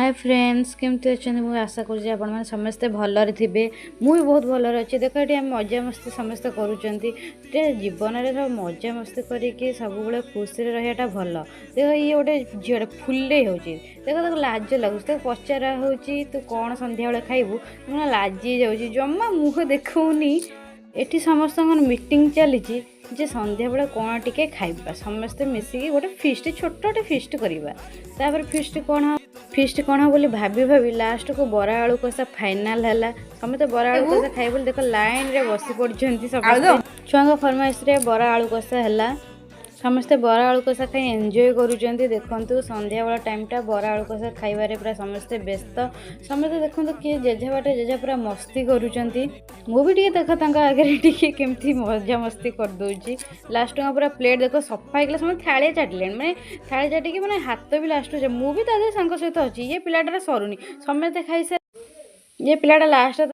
ହାଏ friends, କେମିତି ଅଛନ୍ତି? ମୁଁ ଆଶା କରୁଛି ଆପଣମାନେ ସମସ୍ତେ ଭଲରେ ଥିବେ। ମୁଁ ବି ବହୁତ ଭଲରେ ଅଛି। ଦେଖ, ଏଠି ଆମେ ମଜାମସ୍ତି ସମସ୍ତେ କରୁଛନ୍ତି। ଟିକେ ଜୀବନରେ ସବୁ ମଜାମସ୍ତି କରିକି ସବୁବେଳେ ଖୁସିରେ ରହିବାଟା ଭଲ। ଦେଖ, ଇଏ ଗୋଟେ ଝିଅଟେ ଫୁଲେଇ ହେଉଛି। ଦେଖ ତାକୁ ଲାଜ ଲାଗୁଛି। ତାକୁ ପଚରା ହେଉଛି, ତୁ କ'ଣ ସନ୍ଧ୍ୟାବେଳେ ଖାଇବୁ? ନା, ଲାଜି ଯାଉଛି, ଜମା ମୁହଁ ଦେଖାଉନି। ଏଠି ସମସ୍ତଙ୍କର ମିଟିଂ ଚାଲିଛି ଯେ ସନ୍ଧ୍ୟାବେଳେ କ'ଣ ଟିକେ ଖାଇବା, ସମସ୍ତେ ମିଶିକି ଗୋଟେ ଫିଷ୍ଟ, ଛୋଟଟେ ଫିଷ୍ଟ କରିବା। ତାପରେ ଫିଷ୍ଟ କ'ଣ ହବ ବୋଲି ଭାବି ଭାବି ଲାଷ୍ଟକୁ ବରା ଆଳୁ କଷା ଫାଇନାଲ୍ ହେଲା। ସମସ୍ତେ ବରା ଆଳୁ କଷା ଖାଇବେ ବୋଲି ଦେଖ ଲାଇନ୍ରେ ବସି ପଡ଼ିଛନ୍ତି ସମସ୍ତେ। ଛୁଆଙ୍କ ଫରମାଇଶରେ ବରା ଆଳୁ କଷା ହେଲା। ସମସ୍ତେ ବରା ଆଳୁ କଷା ଖାଇ ଏନ୍ଜୟ କରୁଛନ୍ତି। ଦେଖନ୍ତୁ, ସନ୍ଧ୍ୟାବେଳ ଟାଇମ୍ଟା, ବରା ଆଳୁ କଷା ଖାଇବାରେ ପୁରା ସମସ୍ତେ ବ୍ୟସ୍ତ। ସମସ୍ତେ ଦେଖନ୍ତୁ, କିଏ ଯେଝା ବାଟେ ଯେଝା ପୁରା ମସ୍ତି କରୁଛନ୍ତି। ମୁଁ ବି ଟିକେ ଦେଖ ତାଙ୍କ ଆଗରେ ଟିକେ କେମିତି ମଜାମସ୍ତି କରିଦେଉଛି। ଲାଷ୍ଟକୁ ପୁରା ପ୍ଲେଟ୍ ଦେଖ ସଫା ହେଇଗଲା। ସମସ୍ତେ ଥାଳିଆ ଚାଟିଲେଣି, ମାନେ ଥାଳି ଚାଟିକି ମାନେ ହାତ ବି ଲାଷ୍ଟକୁ। ମୁଁ ବି ତା ଦେହରେ ସାଙ୍ଗ ସହିତ ଅଛି। ଇଏ ପିଲାଟାର ସରୁନି। ସମସ୍ତେ ଖାଇସାରି ଇଏ ପିଲାଟା ଲାଷ୍ଟ